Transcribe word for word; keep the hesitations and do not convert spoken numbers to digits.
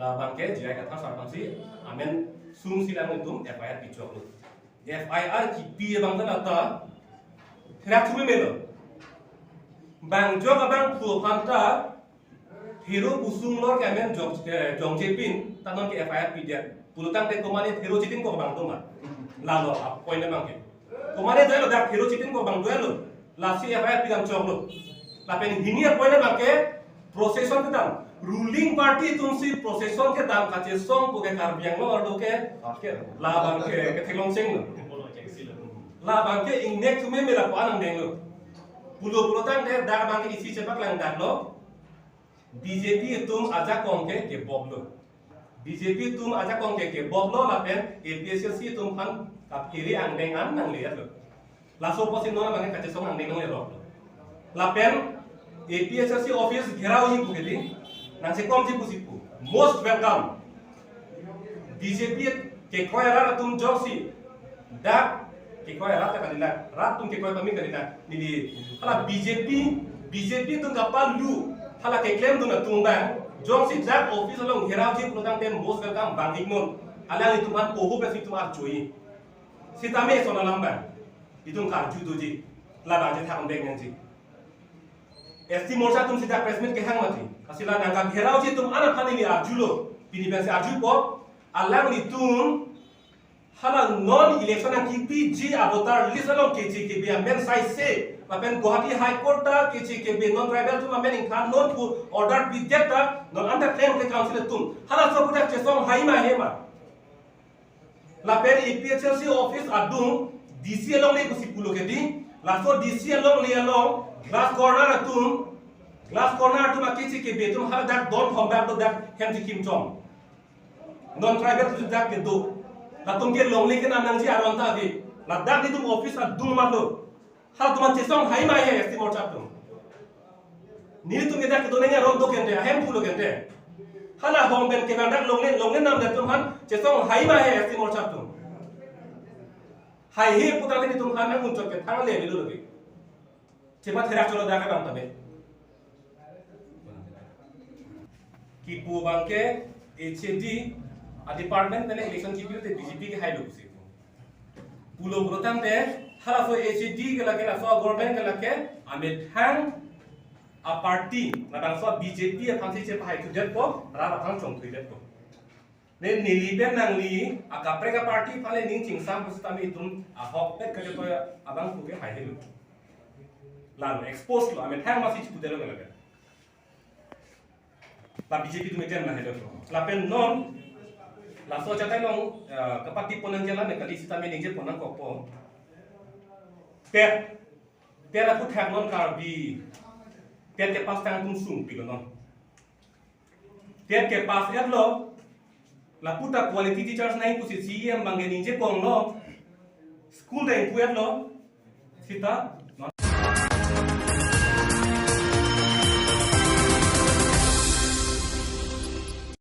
Labangke J I Kathar sir aphansi amen sungsi alanglitum F I R pichoklo. F I R kipi abang ta lata therak thume melo. Bang jok abang phu aphan ta thero pusung lor ke amen jok, eh, jongje pin ta non ke F I R pidet. Pulotangte komane thero chitin ko bang toma. Lalo a point abangke. Komane dolo dak thero chitin ko bang dolo. Lasi F I R pidam choklo. Lapen hini a point abangke procession kedam. Ruling party atumsi procession kedam kachesong pu ke Karbi Anglong arlo ke, ke labangke ketheklong chenglo. Labangke ingnek thume mela ko anang denglo. Pulo pulotangte dak abangke isi chepaklangdaklo. B J P atum ajakong ke keboklo. B J P atum ajakong ke keboklo lapen A P H L C atum aphan kaphere angdeng an nangle-etlo. Laso apotsi non abangke kachesong angdeng nangle-etlo. Lapen A P H L C office gherauji pu ke dei, nangchekomji pusi pu. Most welcome. B J P kekroi arat atum jongsi dak kekroi arat ta kalina, rat atum kekroi pame kalina. Neli hala B J P, B J P atum kapalu hala keklemdun atum abang jongsi dak office along gherauji pulotangte most welcome bang-iknon. Alanglitum aphan poho pensi itum arjui. Sitame eson alam abang itum karju doji. Labang chethak bek nangji. S T Morcha atumsi dak press meet kehang mati. Lasi la nangkagherauji atum an aphan neli arjulo. Pini pensi arjupo. Alanglitum hala non election nangkipiji a voter list along K J K B amen saise. Lapen Guwahati High Court ta K J K B non tribal atum amen ingthan non pu order pidet ta non anta klem ke council atum. Halaso pu dak chesong hai ma he ma. Lapen A P H L C office adung D C alongle pusi pulo ke dei. Laso D C alongle along glass corner atum, glass corner atum a K J K B atum hala dak don thom dak do dak hem chikim chom. Non tribal atum dak kedo. Latum ke longle kenam nangji aron ta ave. Ladak nelitum office adung ma do. Halatum an chesong hai ma he S T Morcha atum. Nelitum ke dak kedo nangji aron do kente, ahem pulo kente. Hala hong pen kevang dak longle, longle namdet atum aphan chesong hai ma he S T Morcha atum. Haihe putangte nelitum aphan nang unchot ke thangle bilo lagi. Chepatherak cholo dak abang tame. Kipu abangke H A D a department pen election kipi te B J P ke hailo pusi. Pulo pulotangte halaso H A D ke lake laso government ke lake amethang a party labangso B J P aphansi chepahai thudetpo, rat aphan chongthudetpo. Ne neli pen nangli akaprek a party aphan le ning chingsam pusitame itum ahokpet kachetoi abang pu ke haihelo. Lalo expose lo, amethang masi chipudelo ke lake. La B J P atum ejen na helo. Lapen non laso achatai along, eh, kapatipon nangji alam ke kali sitame ningjepo nangkokpo. Tet, tet aphuthak non Karbi tet kepass tang atum sungpiklo non. Tet kepass-etlo. Lapu ta quality teachers nangji pusi C E M abangke ningje konglo. School ta ingpu-etlo. Sita